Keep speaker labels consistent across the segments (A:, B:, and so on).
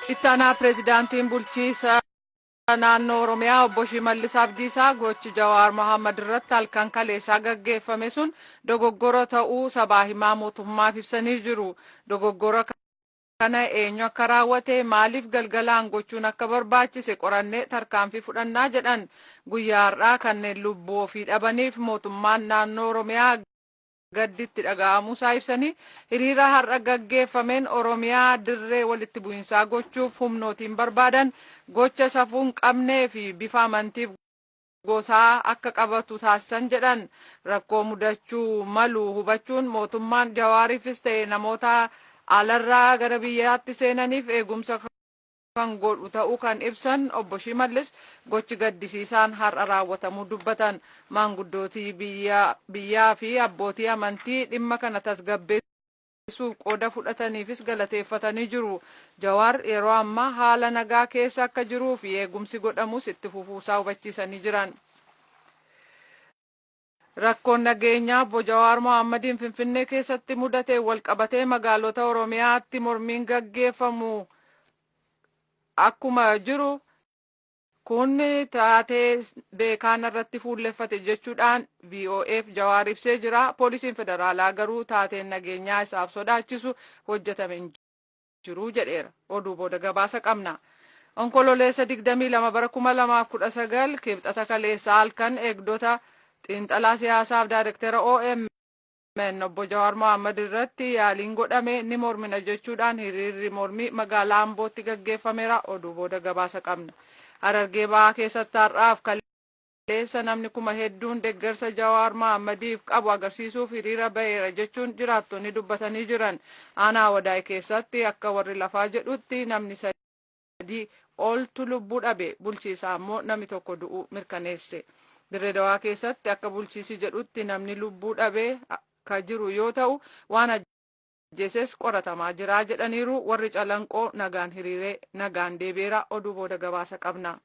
A: Ittaanaa pireezidaantiin bulchiisa naannoo Oromiyaa obbo Shimallis Abdiisaa gochi Jawaar Mohaammed irratti halkan kaleessaa gaggeeffame sun dogoggora ta'uu sabaa himaa mootummaaf ibsanii jiru. Dogoggora kana eenyu akka raawwate, maaliif galgalaan gochuun akka barbaachise qorannee tarkaanfii fudhannaa jedhan. Guyyaa har'aa kanneen lubbuu ofii dhabaniif mootummaan naannoo Oromiyaa gadditti dhaga'amuusaa ibsanii, hiriira har'a gaggeeffameen Oromiyaa dirree walitti bu'insaa gochuuf humnootiin barbaadan gocha safuu hin qabnee fi bifa amantiif gosaa akka qabatu taasisan jedhan. Rakkoo mudachuu malu hubachuun mootummaan Jawaariifis ta'e namoota alarraa gara biyyaatti seenaniif eegumsa kan godhu ta'uu kan ibsan obbo Shimallis, gochi gaddisiisaan har'a raawwatamuu dubbatan. Maanguddootii biyyaa fi abbootii amantii dhimma kana tasgabbeessuuf qooda fudhataniifis galateeffatanii jiru. Jawaar yeroo ammaa haala nagaa keessa akka jiruu fi eegumsi godhamus itti fufuusaa hubachiisanii jiran. Rakkoon nageenyaa obbo Jawaar Mohammadiin Finfinnee keessatti mudate walqabatee magaalota Oromiyaatti mormiin gaggeeffamu akkuma jiru, kun taatee beekaan irratti fuulleffate jechuudhaan VOAf Jawaar ibsee jira. Poolisiin federaalaa garuu taateen nageenyaa isaaf sodaachisu hojjetame hin jiru jedheera. Oduu booda gabaasa qabna. Onkololeessa 22 bara 2019, Kibxata kaleessa halkan, eegdota xiinxalaa siyaasaaf daayirektara OMN obbo Jawaar Mohaammed irratti yaaliin godhame ni mormina jechuudhaan hiriirri mormii magaalaa Ambootti gaggeeffameera. Oduu booda gabaasa qabna. Harargee Bahaa keessatti har'aaf kaleessa namni kuma hedduun deeggarsa Jawaar Mohammediif qabu agarsiisuuf hiriira baheera jechuun jiraattonni dubbatanii jiran. Aanaa Wadaay keessatti akka warri lafaa jedhutti namni 3 oltu lubbuu dhabe, bulchiisaa immoo namni tokko du'uu mirkaneesse. Dirree Dawaa keessatti akka bulchiisi jedhutti namni lubbuu dhabe ka jiru yoo ta'u, waan ajjeeses qoratamaa jira jedhaniiru. Warri Calanqoo nagaan hiriiree nagaan deebi'eera. Oduu booda gabaasa qabna.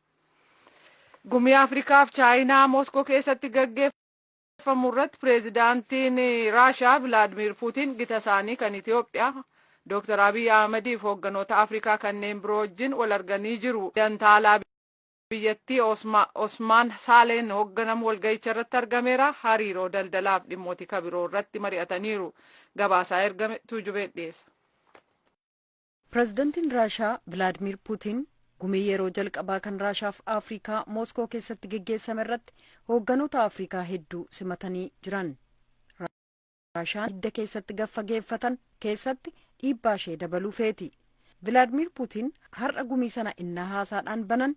A: Gumii Afrikaaf Chaayinaa Mooskoo keessatti gaggeeffamu irratti pireezidaantiin Raashaa Vilaadimir Puutiin gita isaanii kan Itoophiyaa Dr. Abiy Ahmediif hoogganoota Afrikaa kanneen biroo wajjin wal arganii jiru. Dantaalaa biyyattii Osmaan Saaleen hoogganamu walga'icha irratti argameera. Hariiroo daldalaaf dhimmoota kabiroo irratti mari'ataniiru. Gabaasaa ergame Tuujubee dhiyeessa.
B: Pireezidantiin Raashaa Vilaadimir Puutiin gumii yeroo jalqabaa kan Raashaaf Afrikaa Mooskoo keessatti geggeessame irratti hoogganoota Afrikaa hedduu simatanii jiran. Raashaan hidda keessatti gaffageeffatan keessatti dhiibbaa ishee dabaluu feeti. Vilaadimir Puutiin har'a gumii sana innaa haasaadhaan banan.